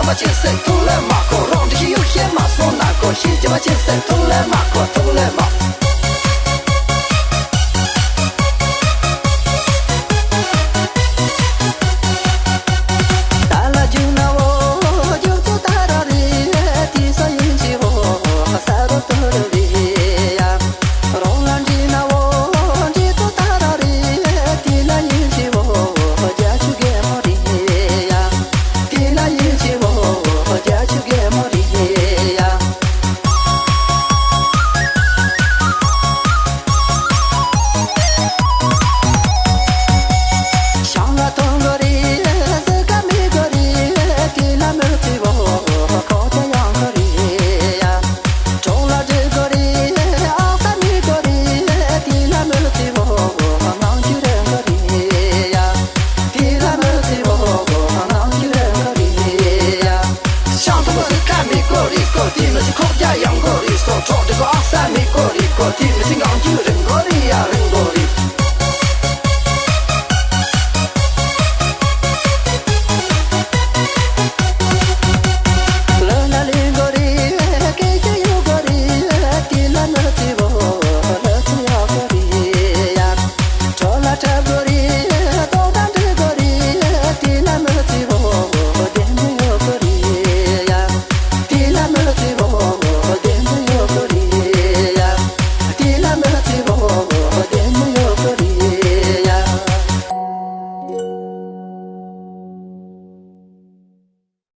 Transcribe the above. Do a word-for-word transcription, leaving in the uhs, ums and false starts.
མ་ཅི་སེ་ཐུག་ལེ་མ་ཁོ་རང་འདྲི་ཡོད་ཤེས་མ་སོང་ན་ཁོ་ཤི་ཅི་མ་ཅི་སེ་ཐུག་ལེ་མ་ཁོ་ཐུག་ལེ་མ།